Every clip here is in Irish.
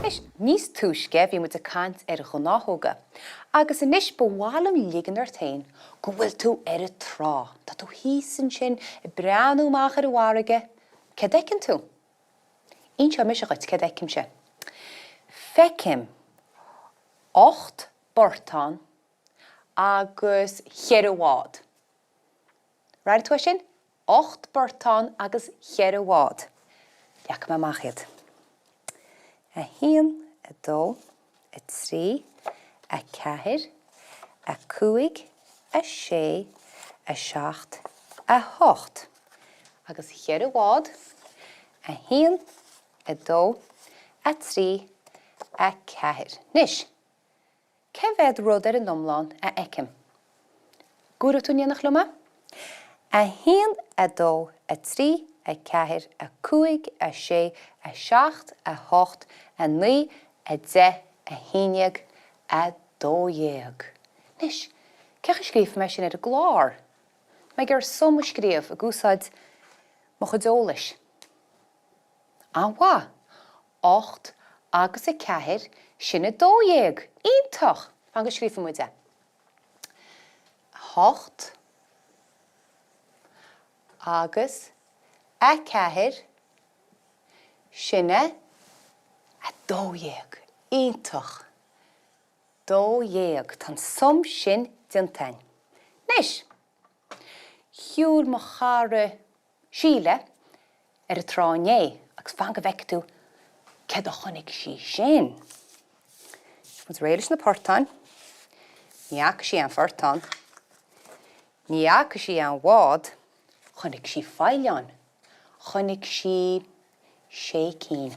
Anois, níos túisce bhí muid ag caint ar ghnáthóga, agus anois ba mhaith liom ligean ort féin go bhfuil tú ar an trá. Tá tú thíos ansin ag breathnú amach ar an bhfarraige. Céard a fheiceann tú? Inseoidh mise dhuit céard a fheicimse. Feicim 8 bportán agus cheithre bhád. Ar airigh tú é sin? 8 bportán agus cheithre bhád. Leagfaidh mé amach iad. 1, 2, 3, 4, 5, 6, 7, 8. Agus cheithre bhád. 1, 2, 3, 4. Anois, Cé mhéad rud ar an iomlán a fheicim? Gcomhaireoidh tú in éineacht liom é? 1, 2, 3, 4, 5, 6, 7, 8, 9, 10, 11, 12. Anois, cén chaoi a scríobfaidh mé sin ar an gclár? Tá mé ag iarraidh sum a scríobh ag úsáid mo chuid eolais. An-mhaith! 8 agus 4, sin 12! Iontach! Fan go scríobhfaidh muid é. 8 agus 4, sin 12! Iontach! 12. Tá an sum sin déanta againn. Anois, shiúil mo chara Síle ar an trá inné agus fan go bhfeicfidh tú céard a chonaic sí sin. Tá muid réidh leis na portáin. Ní fhaca sí aon phortán. Ní fhaca sí aon bhád. Chonaic sí faoileáin. Chonaic sí sé cinn.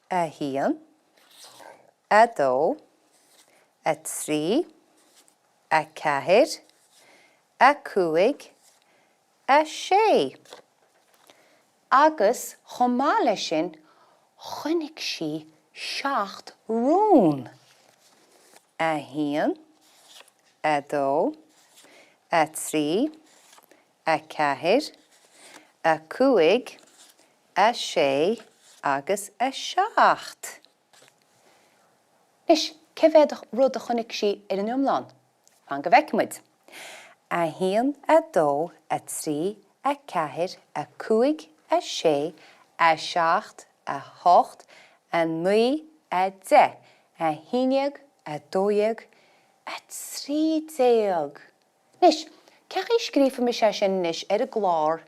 1, 2, 3, 4, 5, 6. Agus chomh maith leis sin chonaic sí 7 rón. 1, 2, 3, 4, 5, 6 agus 7. Anois, cé mhéad rud a chonaic sí ar an iomlán? Fan go bhfeicfidh muid. 1, 2, 3, 4, 5, 6, 7, 8, 9, 10, 11, 12, 13. Anois, cén chaoi a scríobfaidh mise é sin anois ar an gclár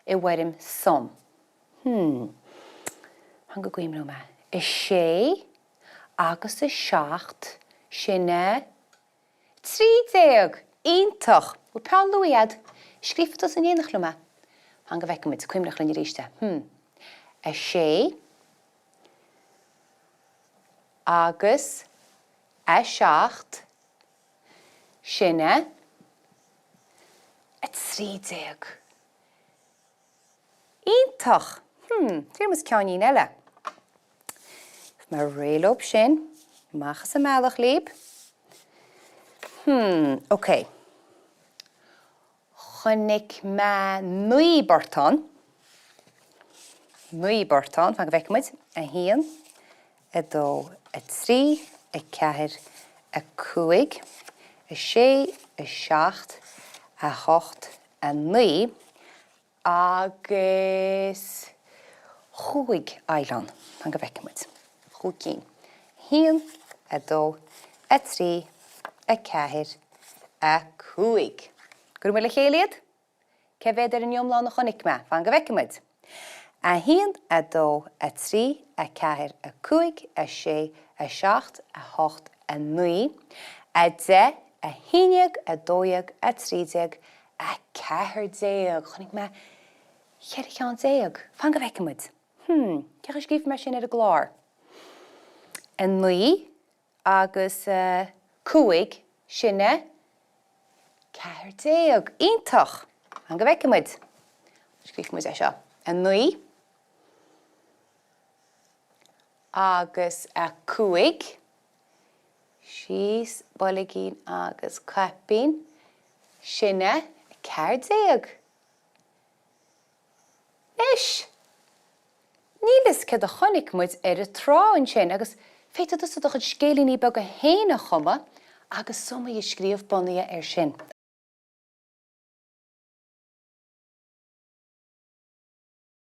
i bhfoirm sum? Hmm. Fan go gcuimhneoidh mé. 6 agus 7, sin 13! Iontach! Bhfuil peann luaidhe a'd? Scríobhfaidh tusa in éineacht liom é. Fan go bhfeicfidh muid. Cuimhnigh linn arís é. Hmm. 6 agus 7, sin 13. Iontach! Hmm, déarfaidh muid ceainnín eile. Mé réidh leob sin. Amach as an mbealach libh. Hmm, ok. Chonaic mé 9 bportán. 9 bportán, fan go bhfeicfidh muid. 1, 2, 3, 4, 5, 6, 7, 8, 9, agus chúig fhaoileán. Fan go bhfeicfidh muid. Chúig cinn. 1, 2, 3, 4, 5. Gcomhaireoidh muid le chéile iad? Cé mhéad ar an iomlán a chonaic mé? Fan go bhfeicfidh muid. 1, 2, 3, 4, 5, 6, 7, 8, 9, 10, 11, 12, 13, 14. Chonaic mé 14 cheann. Fan go bhfeicfidh muid. Hmm, cén chaoi a scríobfaidh mé sin ar an gclár? 9 agus 5, sin 14. Iontach! Fan go bhfeicfidh muid. Scríobfaidh muid é seo. 9 agus 5. Síos boilgín agus caipín. Sin 14. Anois! Níl fhios céard a chonaic muid ar an trá ansin agus féadfaidh tusa do chuid scéilíní beaga féin a chumadh agus sumaí a scríobh bunaithe air sin.